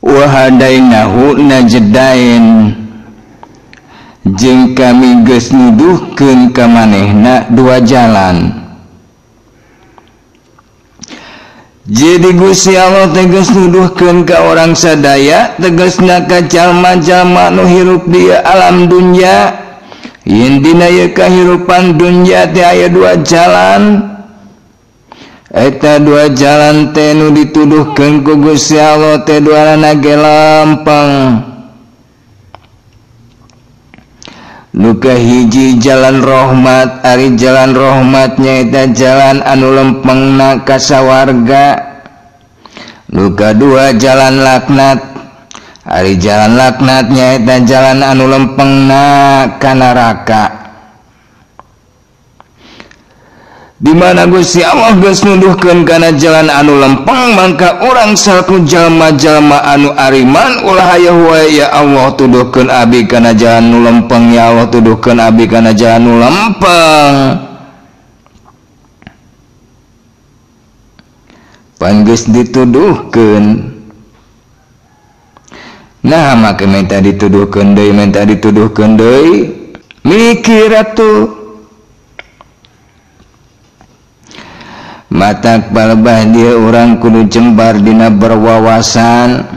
Wa hadainahu najdain jeung kami geus nuduhkeun ka manehna dua jalan. Jadi Gusti Allah tegas nuduhkeun ka orang sadaya, tegasna ka jalma-jalma nu hirup di alam dunya. Yen dina ieu kahirupan dunya teh aya dua jalan. Eta dua jalan teh nu dituduhkeun ku Gusti Allah teh duanana ge lempeng. Nu kahiji jalan rahmat, ari jalan rahmat nyaeta jalan anu lempengna ka sawarga. Nu kadua jalan laknat, ari jalan laknat nyaeta jalan anu lempengna ka neraka. Di mana Gusti Allah geus nuduhkeun kana jalan anu lempeng, mangka urang salaku jalma-jalma anu ariman ulah aya wae ya Allah tuduhkeun abi kana jalan nu lempeng, ya Allah tuduhkeun abi kana jalan nu lempeng. Pan geus dituduhkeun. Nah, maka minta dituduhkeun deui, minta dituduhkeun deui. Mikir atuh. Matak balebah dia orang kudu jembar dina berwawasan,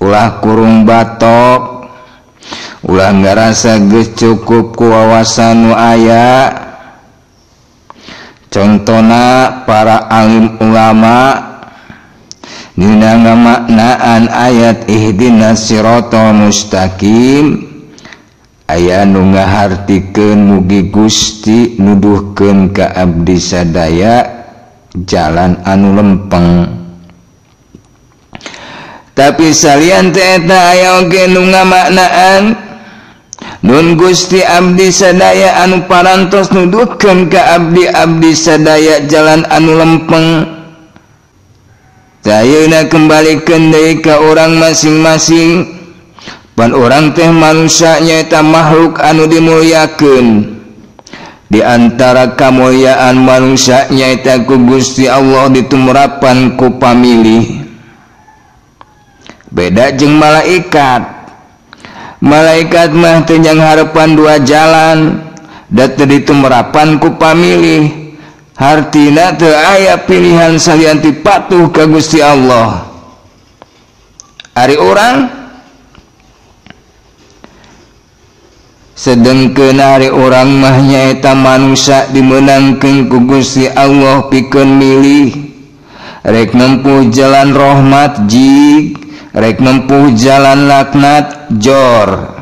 ulah kurung batok, ulah ngarasa geus cukup ku wawasan nu aya. Contona para alim ulama dina ngamaknaan ayat ihdinas siratal mustaqim, aya nu ngahartikeun mugi Gusti nuduhkeun ka abdi sadaya jalan anu lempeng. Tapi salian teh eta aya oge nu ngamaknaan nun Gusti abdi sadaya anu parantos nuduhkeun ka abdi-abdi sadaya jalan anu lempeng. Ayeuna kembalikeun deui ka urang masing-masing. Pan urang teh manusia nyaeta makhluk anu dimuliakeun. Di antara kamuliaan manusia nyaeta ku Gusti Allah ditumrapan ku pamilih. Beda jeung malaikat. Malaikat mah teu nyangharepan dua jalan, da teu ditumrapan ku pamilih. Hartina teu aya pilihan salian ti patuh ka Gusti Allah. Ari urang sedengkeun ari urang mah nyaeta manusia dimeunangkeun ku Gusti Allah pikeun milih. Rek nempuh jalan rahmat jig, rek nempuh jalan laknat jor.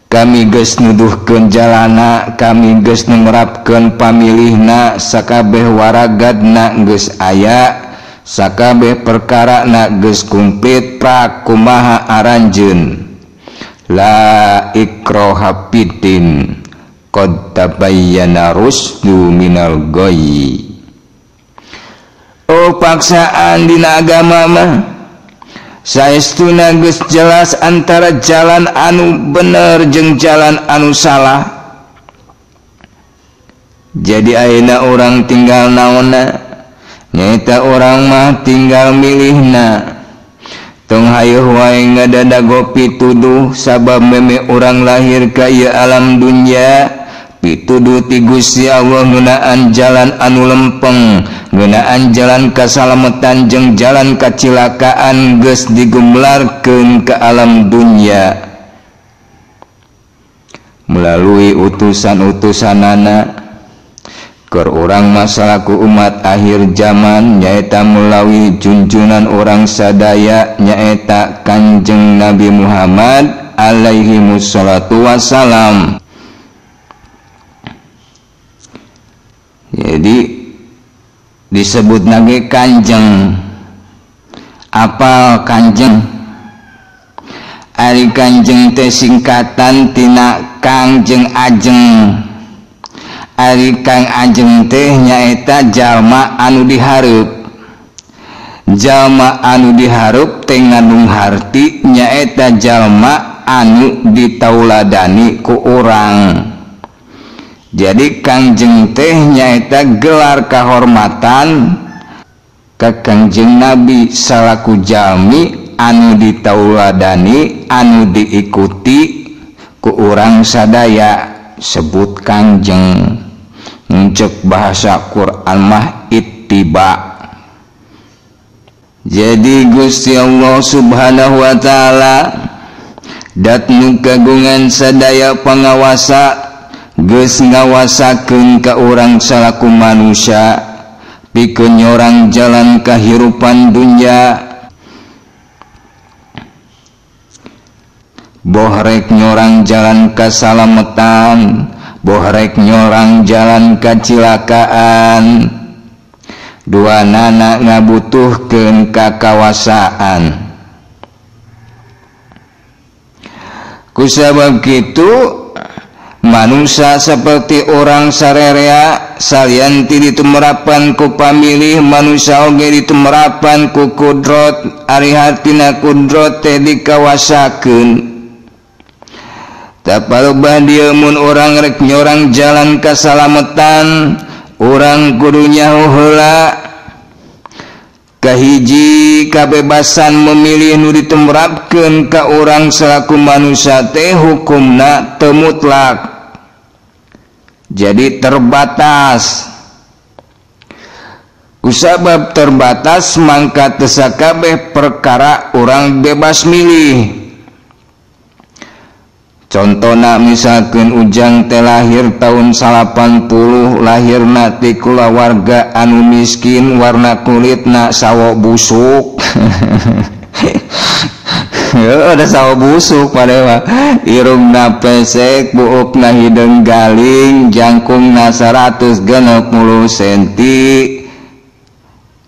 Kami geus nuduhkeun jalana, kami geus numerapkeun pamilihna, sakabeh waragadna geus aya, sakabeh perkarana geus kumplit prak kumaha aranjeun. La ikroha fiddin qad tabayyana rusdu minal ghayyi. Oh, paksaan dina agama mah saestuna geus jelas antara jalan anu bener jeung jalan anu salah. Jadi ayeuna urang tinggal naonna, nyaeta urang mah tinggal milihna. Tong hayeuh wae ngadadago pituduh sabab meme urang lahir ka ieu alam dunya pituduh ti Gusti Allah ngeunaan jalan anu lempeng, ngeunaan jalan kasalametan jeung jalan kacilakaan geus digemelarkeun ka alam dunya melalui utusan-utusanana. Keur urang masalaku umat akhir zaman nyaeta melalui junjunan urang sadaya nyaeta Kanjeng Nabi Muhammad alaihi wassalatu wassalam. Jadi disebut nage kanjeng. Apal kanjeng? Ari kanjeng teh singkatan tina kang jeung ajeng. Ari kang ajeng teh nyaeta jalma anu dihareup. Jalma anu dihareup teh ngandung harti nyaeta jalma anu ditauladani ku urang. Jadi kanjeng teh nyaeta gelar kahormatan ka Kangjeng Nabi salaku jalmi anu ditauladani anu diikuti ku urang sadaya sebut Kangjeng. Cek bahasa Quran mah ittiba. Jadi Gusti Allah Subhanahu wa taala dat nu kagungan sadaya pangawasa geus ngawasakeun ka urang salaku manusia pikeun nyorang jalan kahirupan dunya, boh rek nyorang jalan kasalametan, boh rek nyorang jalan kacilakaan, dua nana ngabutuhkeun kakawasaan. Kusabab kitu manusia seperti orang sarerea salian ti ditumerapan ku pamilih, manusia oge ditumerapan ku kudrot, ari hartina kudrot teh dikawasakeun. Tapalubah dieu mun urang rek nyorang jalan kasalametan, urang kudu nyaho heula kahiji kabebasan memilih nu ditumrapkeun ka urang selaku manusia teh hukumna teu mutlak, jadi terbatas. Kusabab terbatas mangka teu sakabeh perkara urang bebas milih. Contona misalkan Ujang teh lahir tahun 80, lahirna ti kulawarga anu miskin, warna kulitna sawo busuk. Ada sawo busuk padahal irungna pesek, buukna hideung galing, jangkungna 160 cm.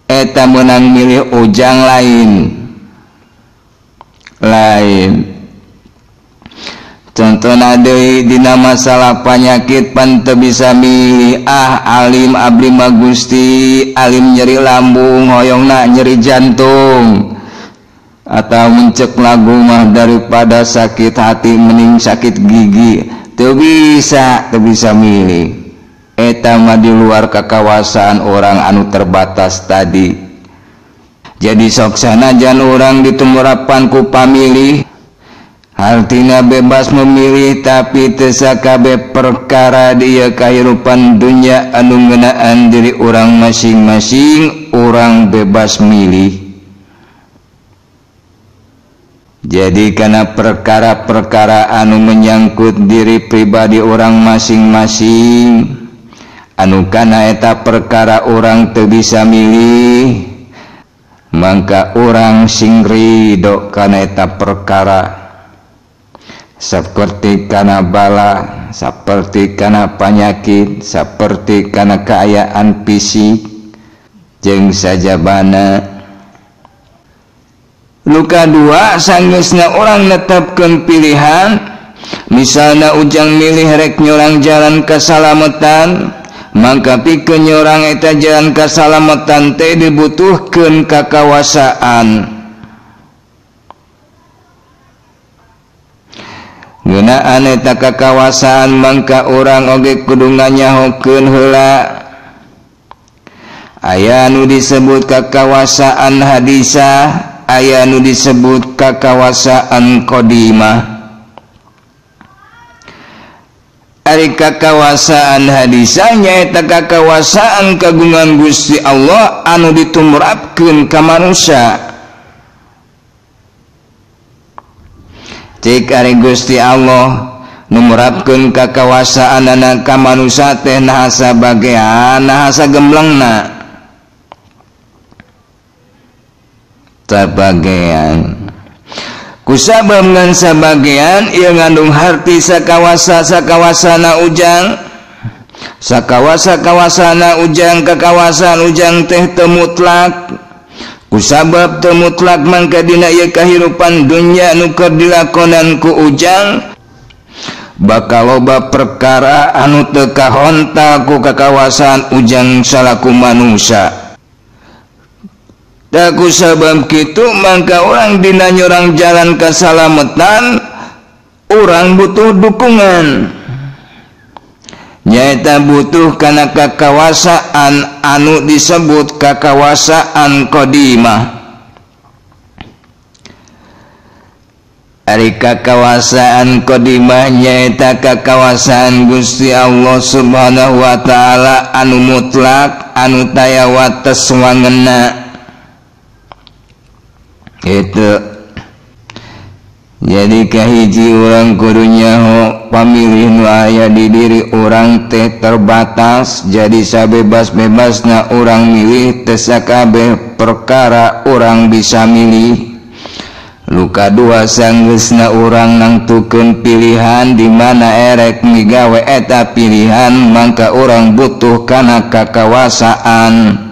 Eta meunang milih Ujang lain. Lain. Contohna deui dina masalah panyakit pan teu bisa milih, ah alim abdi mah Gusti, alim nyeri lambung hoyongna nyeri jantung, atau mencek lagu mah daripada sakit hati mending sakit gigi. Teu bisa milih. Eta mah di luar kekawasaan orang anu terbatas tadi. Jadi sok sanajan urang ditumerapan ku pamilih, artinya bebas memilih, tapi teu sakabeh perkara di kahirupan dunya anu ngeunaan diri urang masing-masing, urang bebas milih. Jadi karena perkara-perkara anu menyangkut diri pribadi orang masing-masing, anu kana eta perkara urang teu bisa milih, mangka urang sing ridho kana eta perkara. Seperti kana bala, seperti kana penyakit, seperti kana keayaan fisik jeung sajabana. Luka dua sanggeusna orang netepkeun pilihan, misalna Ujang milih rek nyorang jalan kasalametan, mangka pikeun nyorang eta jalan kasalametan teh dibutuhkeun kakawasaan. Ngeunaan eta kakawasaan mangka urang oge kudu nganyahokeun heula. Aya nu disebut kakawasaan hadisah, aya nu disebut kakawasaan qadimah. Ari kakawasaan hadisah nyaeta kakawasaan kagungan Gusti Allah anu ditumrapkeun ka manusia. Cik ari Gusti Allah numrapkeun kakawasaanana ka manusia teh naha sabagean, naha sagemblengna. Sabagean. Kusabab ngan sabagean ieu ngandung harti sakawasa sakawasana Ujang. Sakawasa kawasana Ujang kakawasan Ujang teh teu mutlak. Kusabab teu mutlak mangka dina ieu kahirupan dunya nu keur dilakonan ku Ujang bakal loba perkara anu teu kahontal ku kakawasan Ujang salaku manusia. Da kusabab kitu mangka urang dina nyorang jalan kasalametan urang butuh dukungan. Nyaeta butuh kana kakawasaan anu disebut kakawasaan qadimah. Ari kakawasaan qadimah nyaeta kakawasaan Gusti Allah Subhanahu wa taala anu mutlak anu taya wates wangena. Itu jadi kahiji urang kudu nyaho pamilih nu aya di diri urang teh terbatas, jadi sabebas-bebasna urang milih teh sakabeh perkara urang bisa milih. Luka dua sanggeusna urang nangtukeun pilihan di mana erek migawe eta pilihan, mangka urang butuh kana kakawasaan.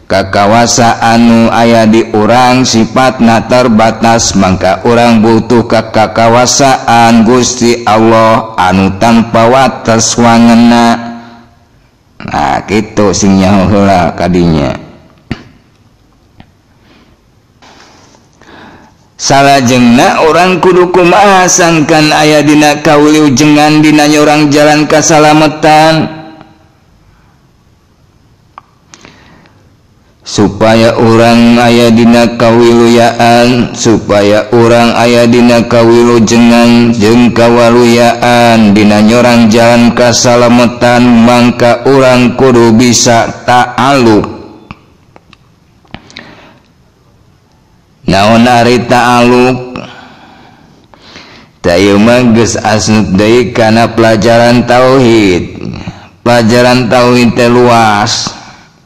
Kakawasaan nu aya di urang sifatna terbatas, mangka urang butuh ka kakawasaan Gusti Allah anu tanpa wates wangena. Nah kitu sing nyaho heula kadinya. Salajengna urang kudu kumaha sangkan aya dina kawilujengan dina nyorang jalan kasalametan supaya urang aya dina kawiluyaan, supaya urang aya dina kawilujengan jeung kawaluyaan dina nyorang jalan kasalametan, mangka urang kudu bisa ta'aluk. Naon ari ta'aluk? Ta ieu mah geus asup deui kana pelajaran tauhid. Pelajaran tauhid teh luas,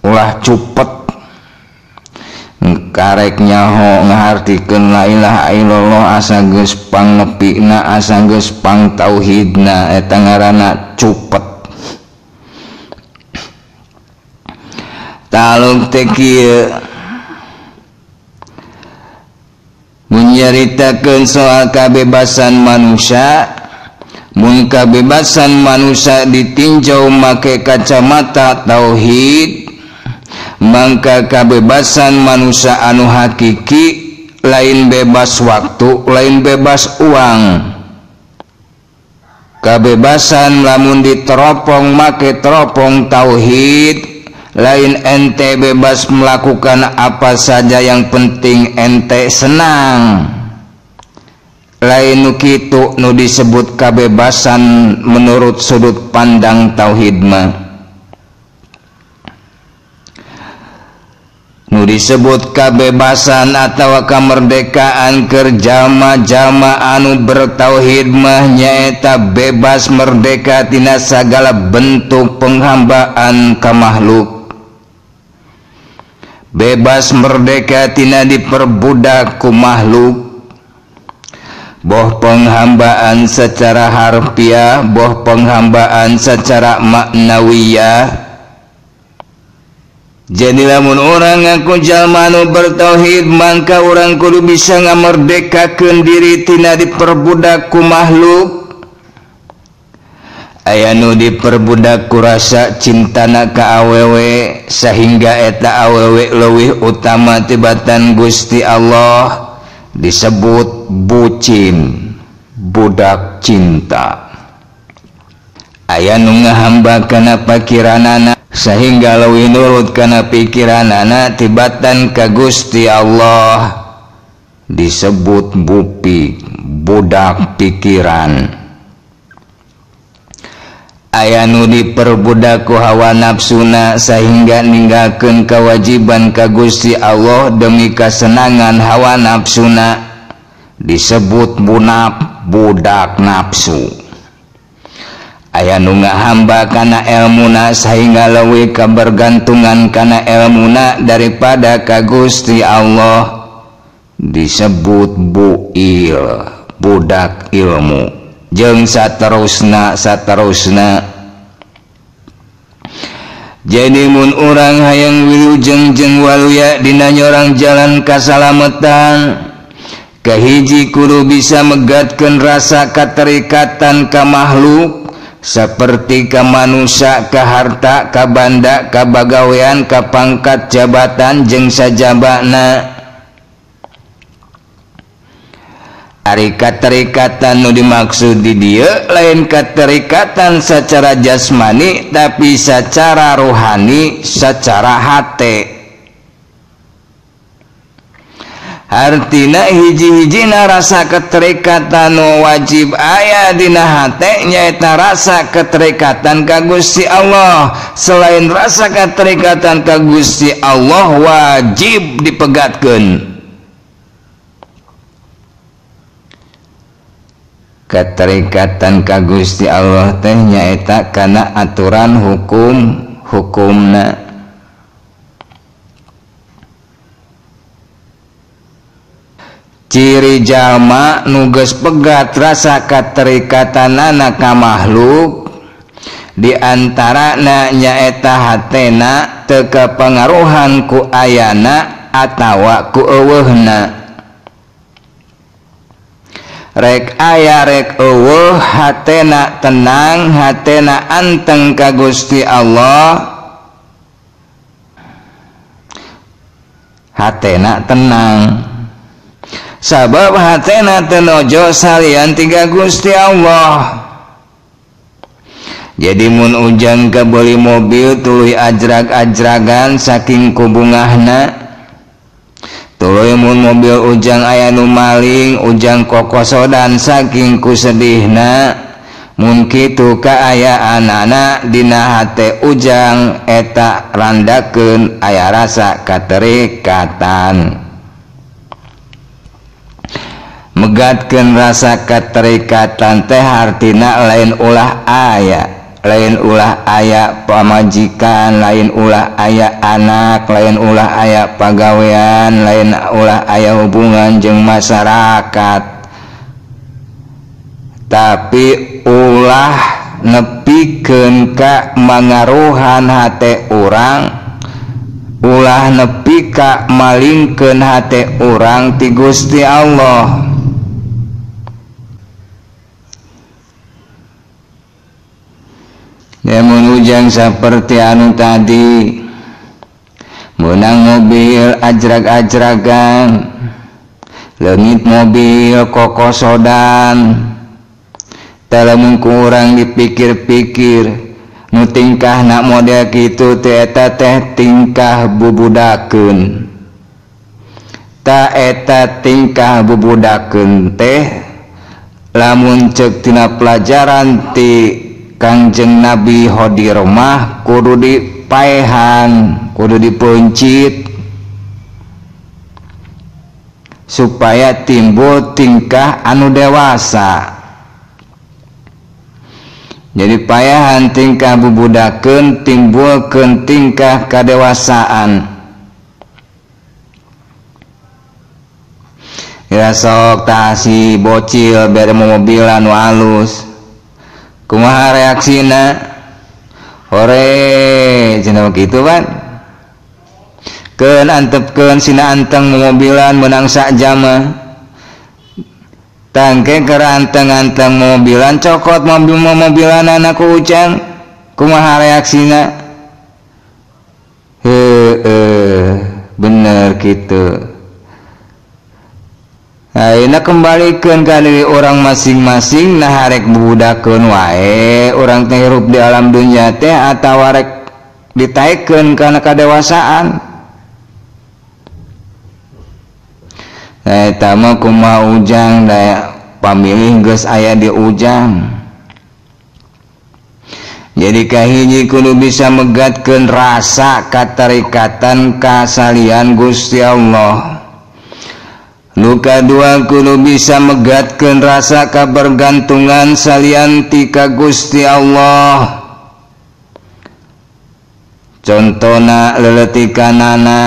ulah cupet. Karek nyaho ngahartikeun la ilaha illallah asa geus pangepina, asa geus pangtauhidna, eta ngaranna cupet. Ta'aluk teh kieu menyaritakeun soal kebebasan manusia. Mun kebebasan manusia ditinjau make kacamata tauhid, mangka kebebasan manusia anu hakiki lain bebas waktu, lain bebas uang. Kebebasan lamun diteropong make teropong tauhid, lain ente bebas melakukan apa saja yang penting ente senang. Lain nu kitu nu disebut kebebasan menurut sudut pandang tauhid mah. Nu disebut kebebasan atau kemerdekaan keur jalma-jalma anu bertauhid mah nyaeta bebas merdeka tina sagala bentuk penghambaan ka makhluk. Bebas merdeka tina diperbudak ku makhluk, boh penghambaan secara harfiah, boh penghambaan secara maknawiyah. Jadi lamun urang ngaku jalma anu bertauhid, mangka urang kudu bisa ngamerdekakeun diri tina diperbudak ku makhluk. Aya nu diperbudak ku rasa cintana ka awewe sehingga eta awewe leuwih utama tibatan Gusti Allah, disebut bucin, budak cinta. Aya nu ngahamba kana pikiranana sehingga leuwih nurut kana pikiranana tibatan ka Gusti Allah, disebut bupi, budak pikiran. Aya nu diperbudak ku hawa nafsuna sehingga ninggalkeun kewajiban ka Gusti Allah demi kasenangan hawa nafsuna, disebut bunap, budak nafsu. Aya nu ngahamba kana elmuna sehingga leuwih kabergantungan kana elmuna daripada ka Gusti Allah, disebut buil, budak ilmu. Jeung saterusna saterusna. Jadi mun urang hayang wilujeng jeung waluya dina nyorang jalan kasalametan, kahiji kudu bisa megatkeun rasa katerikatan ka makhluk seperti ka manusia, ka harta, ka banda, ka bagawean, ka pangkat jabatan jeung sajabana. Ari katerikatan nu dimaksud di dieu lain keterikatan secara jasmani tapi secara rohani, secara hate. Artina hiji-hijina rasa keterikatan nu wajib aya dina hate nyaeta rasa keterikatan ka Gusti Allah. Selain rasa keterikatan ka Gusti Allah wajib dipegatkeun. Keterikatan ka Gusti Allah teh nyaeta kana aturan hukum hukumna. Ciri jalma nu geus pegat rasa keterikatanana ka makhluk di antarana nyaeta hatena teu kapangaruhan ku ayana atawa ku euweuhna. Rek aya rek euweuh hatena tenang, hatena anteng ka Gusti Allah, hatena tenang. Sabab hatena teu nojo salian tiga Gusti Allah. Jadi mun ujang kabeli mobil tuluy ajrag-ajragan saking kubungahna, tuluy mun mobil ujang aya nu maling ujang kokosodan saking kusedihna. Mun kitu kaayaanana dina hate ujang eta randakeun aya rasa katerikatan. Megatkeun rasa keterikatan teh hartina lain ulah aya, lain ulah aya pamajikan, lain ulah aya anak, lain ulah aya pagawean, lain ulah aya hubungan jeung masyarakat, tapi ulah nepikeun ka mangaruhan hate urang, ulah nepi ka malingkeun hate urang ti Gusti Allah. Mun ujang seperti anu tadi menang mobil ajrag-ajragan, leungit mobil kokosodan, teh lamun ku urang dipikir-pikir nu tingkahna model kitu teh eta teh tingkah bubudakeun. Ta eta tingkah bubudakeun teh lamun ceuk tina pelajaran ti Kangjeng Nabi Hodir mah kudu dipaehan, kudu dipeuncit supaya timbul tingkah anu dewasa. Jadi paehan tingkah bubudakeun timbulkeun tingkah kadewasaan. Ya sok tah si bocil bere mobilan nu alus, kumaha reaksina? Hore cenah kitu pan. Keun antepkeun sina anteng mobilan menang sak jama. Tangke keur anteng-anteng mobilan cokot mobil mobilan ku ujang, kumaha reaksina? Heueuh bener kitu. Ayeuna kembalikeun ka diri urang masing-masing, nah rek bubudakeun wae urang teh hirup di alam dunya teh atawa rek ditaekeun kana kadewasaan. Nah eta mah kumaha ujang da pamilih geus aya di ujang. Jadi kahiji kudu bisa megatkeun rasa katerikatan ka salian Gusti Allah. Nu kadua kudu bisa megatkeun rasa kabergantungan salian ti ka Gusti Allah. Contona leuletikanana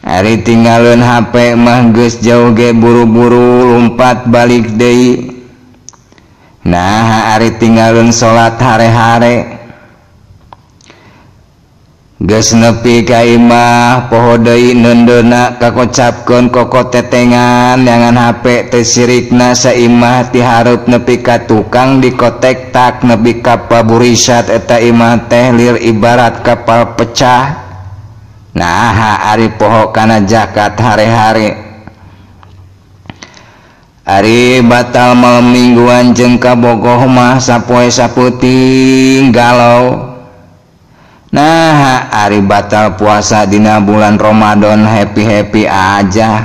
ari tinggaleun HP mah geus jauh ge buru-buru lumpat balik deui. Nah ari tinggaleun salat hare-hare geus nepi ka imah poho deui neundeuna kakocapkeun koko tetengan nyangan HP teh sirikna saimah ti hareup nepi ka tukang dikotek tak nepi ka paburisat eta imah teh lir ibarat kapal pecah. Nah ari poho kana zakat hare-hare. Ari batal malam mingguan jeung kabogoh mah sapoe saputing galau. Nah, ari batal puasa dina bulan Ramadan happy-happy aja.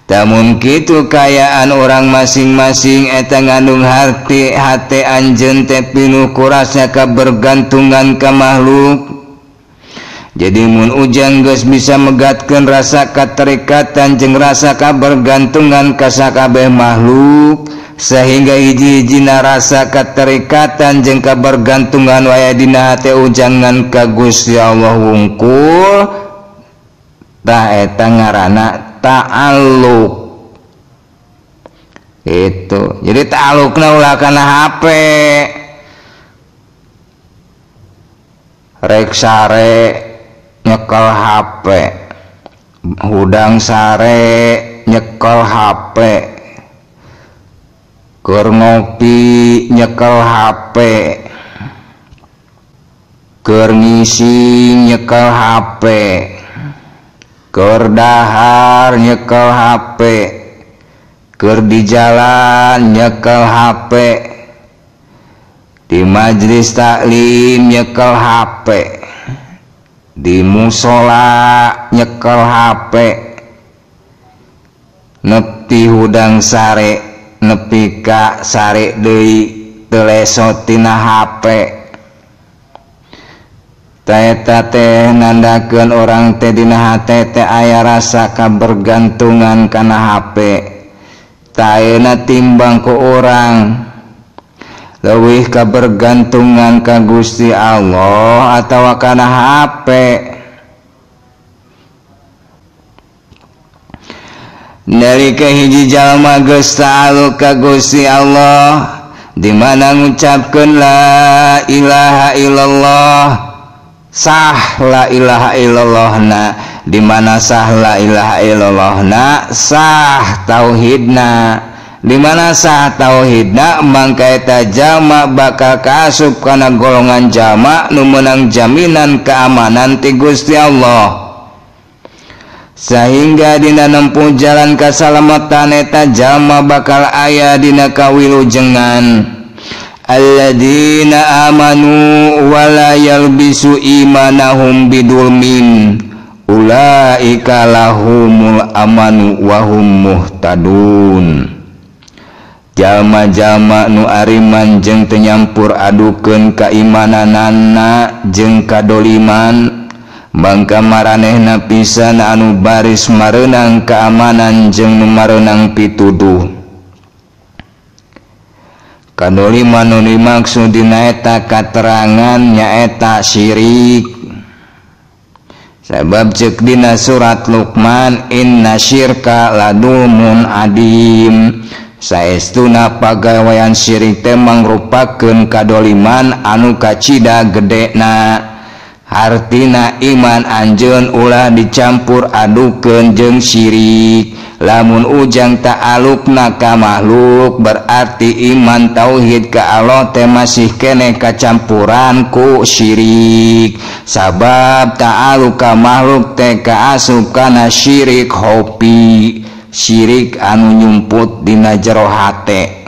Tamun kitu kayaan orang masing-masing eta ngandung hati hate anjeun teh pinuh ku rasa kabergantungan ka makhluk. Jadi mun ujang geus bisa megatkeun rasa katerikatan jeung rasa kabergantungan ka sakabeh makhluk sehingga hiji-hijina rasa keterikatan jeung kabergantungan waya dina hate ujang ngan ka Gusti Allah wungkul, tah eta ngaranna ta'alluq. Itu. Jadi ta'alluqna ulah kana HP. Rek sare nyekel HP, hudang sare nyekel HP, keur ngopi nyekel HP, keur ngising nyekel HP, keur dahar nyekel HP, keur di jalan nyekel HP, di majelis taklim nyekel HP, di musola nyekel HP, nepi hudang sare nepi ka sare deui teu leso tina HP. Eta teh nandakeun orang teh dina hate teh aya rasa kabergantungan kana HP. Taena timbang ku urang leuwih kabergantungan ka Gusti Allah atawa kana HP. Nalika hiji jalma geus ta'alluq ka Gusti Allah di mana ngucapkeun la ilaha illallah, sah la ilaha illallahna, di mana sah la ilaha illallahna sah tauhidna, di mana sah tauhidna mangka eta jalma bakal kaasup kana golongan jalma nu meunang jaminan keamanan ti Gusti Allah, sehingga dina nempuh jalan kasalamatan eta jalma bakal aya dina kawilujengan. Alladzina amanu wala yalbisu imanahum bidulmin ulaika lahumul amanu wa hum muhtadun. Jalma-jalma nu ariman jeung teu nyampur adukeun kaimananana jeung kadoliman, mangka maranehna pisan anu baris mareunang keamanan jeung nu mareunang pituduh. Kadoliman nu dimaksud dina eta katerangan nyaeta syirik. Sabab ceuk dina surat Luqman, inna syirka ladulmun adim. Saestuna pagawean syirik teh mangrupakeun kadoliman anu kacida gedena. Hartina iman anjeun ulah dicampur adukeun jeung syirik. Lamun ujang ta'alukna ka makhluk berarti iman tauhid ka Allah teh masih keneh kacampuran ku syirik. Sabab ta'aluk ka makhluk teh kaasup kana syirik hopi, syirik anu nyumput dina jero hate.